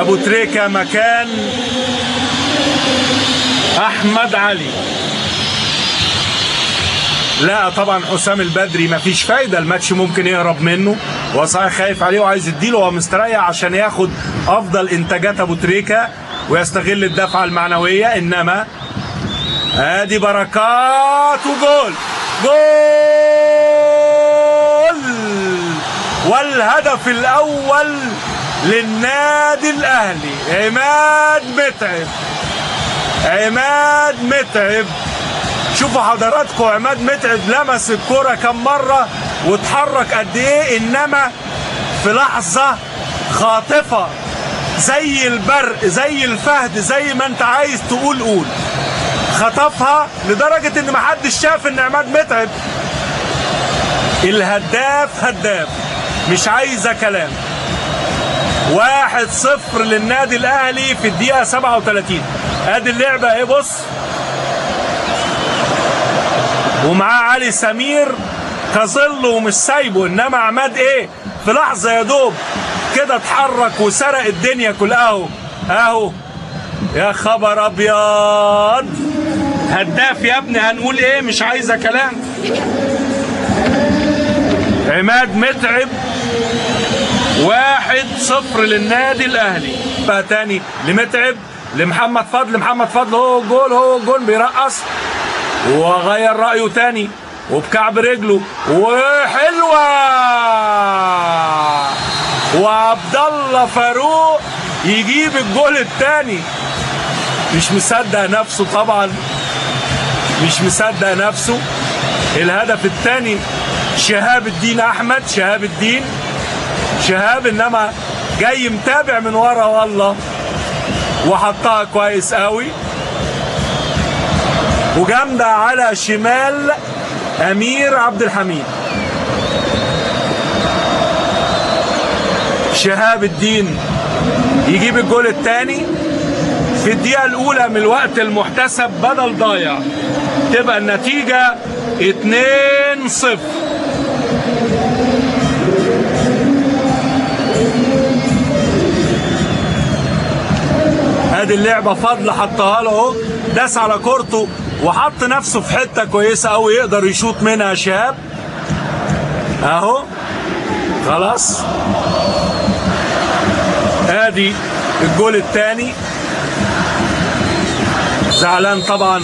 ابو تريكة مكان احمد علي. لا طبعا حسام البدري مفيش فايده، الماتش ممكن يهرب منه، هو صحيح خايف عليه وعايز يديله، هو مستريح عشان ياخد افضل انتاجات ابو تريكة ويستغل الدفعة المعنوية. انما ادي بركات وجول، جول، والهدف الاول للنادي الاهلي عماد متعب. عماد متعب، شوفوا حضراتكم عماد متعب لمس الكرة كم مرة واتحرك قد ايه، انما في لحظة خاطفة زي البرق زي الفهد زي ما انت عايز تقول قول، خطفها لدرجة ان محدش شاف ان عماد متعب الهداف هداف، مش عايزة كلام. 1-0 للنادي الاهلي في الدقيقة 37. ادي اللعبة اهي، بص، ومعاه علي سمير كظله ومش سايبه، انما عماد ايه في لحظة يا دوب كده اتحرك وسرق الدنيا كلها. اهو اهو، يا خبر ابيض، هداف يا ابني، هنقول ايه، مش عايزه كلام. عماد متعب 1-0 للنادي الاهلي. بقى تاني لمتعب لمحمد فضل، محمد فضل هو الجول، هو الجول، بيرقص وغير رأيه تاني وبكعب رجله، وحلوة، وعبد الله فاروق يجيب الجول التاني. مش مصدق نفسه طبعا، مش مصدق نفسه. الهدف التاني شهاب الدين احمد، شهاب الدين، شهاب انما جاي متابع من ورا والله، وحطها كويس قوي وجامده على شمال امير عبد الحميد. شهاب الدين يجيب الجول الثاني في الدقيقة الاولى من الوقت المحتسب بدل ضايع، تبقى النتيجة 2-0. ادي اللعبة، فضل حطها له اهو، داس على كورته وحط نفسه في حتة كويسة قوي يقدر يشوط منها شهاب اهو. خلاص ادي الجول الثاني. زعلان طبعا